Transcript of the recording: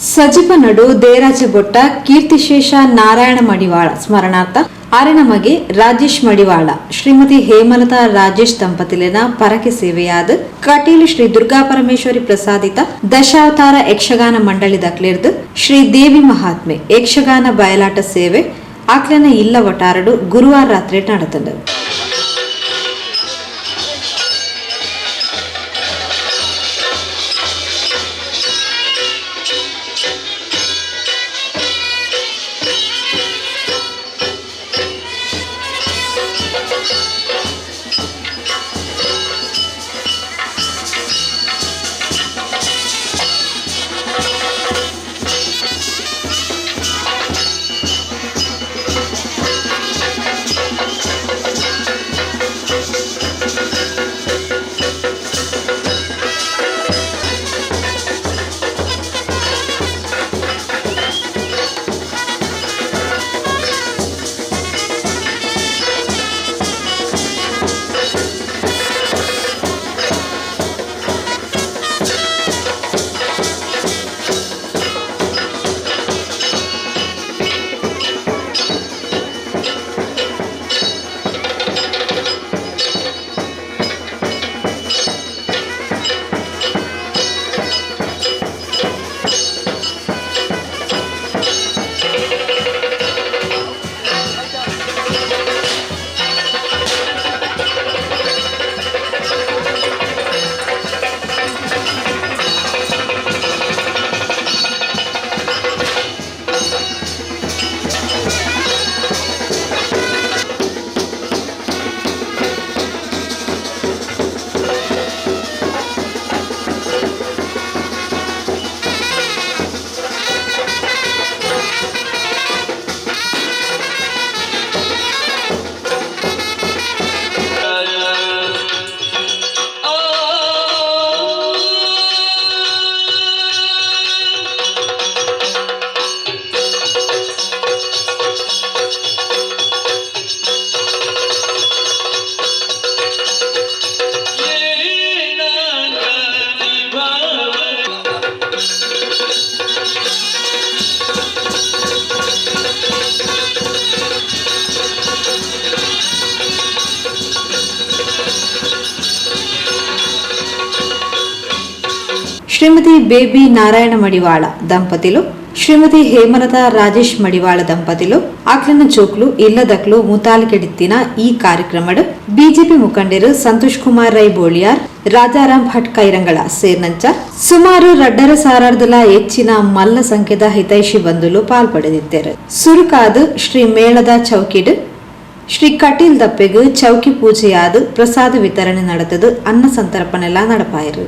ಸಜಿಪ ನಡು ದೇರಾಜೆ ಬೊಟ್ಟ ಕೀರ್ತಿಶೇಷ ನಾರಾಯಣ ಮಡಿವಾಳ ಸ್ಮರಣಾರ್ಥ ಆರೆನ ಮಗೆ ರಾಜೇಶ್ ಮಡಿವಾಳ, ಶ್ರೀಮತಿ ಹೇಮಲತಾ ರಾಜೇಶ್ ದಂಪತಿಲಿನ ಪರಕೆ ಸೇವೆಯಾದ ಕಟೀಲು ಶ್ರೀ ದುರ್ಗಾ ಪರಮೇಶ್ವರಿ ಪ್ರಸಾದಿತ ದಶಾವತಾರ ಯಕ್ಷಗಾನ ಮಂಡಳಿ ದಕ್ಲಿರ್ದು ಶ್ರೀ ದೇವಿ ಮಹಾತ್ಮೆ ಯಕ್ಷಗಾನ ಬಯಲಾಟ ಸೇವೆ ಆಕ್ಲೆನ ಇಲ್ಲ ವಟಾರಡು ಗುರುವಾರ ರಾತ್ರಿ ನಡೆತಂಡು. ಶ್ರೀಮತಿ ಬೇಬಿ ನಾರಾಯಣ ಮಡಿವಾಳ ದಂಪತಿಲು, ಶ್ರೀಮತಿ ಹೇಮಲತಾ ರಾಜೇಶ್ ಮಡಿವಾಳ ದಂಪತಿಲು, ಆಕ್ಲನ ಚೋಕ್ಲು ಇಲ್ಲದಕ್ಲು ಮುತಾಲಿಕೆಡಿತ್ತಿನ ಈ ಕಾರ್ಯಕ್ರಮಡ್ ಬಿಜೆಪಿ ಮುಖಂಡರು ಸಂತೋಷ್ ಕುಮಾರ್ ರೈ ಬೋಳಿಯಾರ್, ರಾಜಾರಾಮ್ ಭಟ್ ಕೈರಂಗಳ ಸೇರ್ನಂಚ ಸುಮಾರು 2.5 ಸಾರರ್ದಲ ಹೆಚ್ಚಿನ ಮಲ್ಲ ಸಂಖ್ಯೆದ ಹಿತೈಷಿ ಬಂಧುಲು ಪಾಲ್ಪಡೆದಿದ್ದಾರೆ. ಸುರುಕಾದ್ ಶ್ರೀ ಮೇಳದ ಚೌಕಿಡ್ ಶ್ರೀ ಕಟೀಲ್ ದಪ್ಪೆಗ್ ಚೌಕಿ ಪೂಜೆಯಾದ ಪ್ರಸಾದ ವಿತರಣೆ ನಡೆತದು ಅನ್ನ ಸಂತರ್ಪಣೆಲ್ಲ ನಡಪಾಯರು.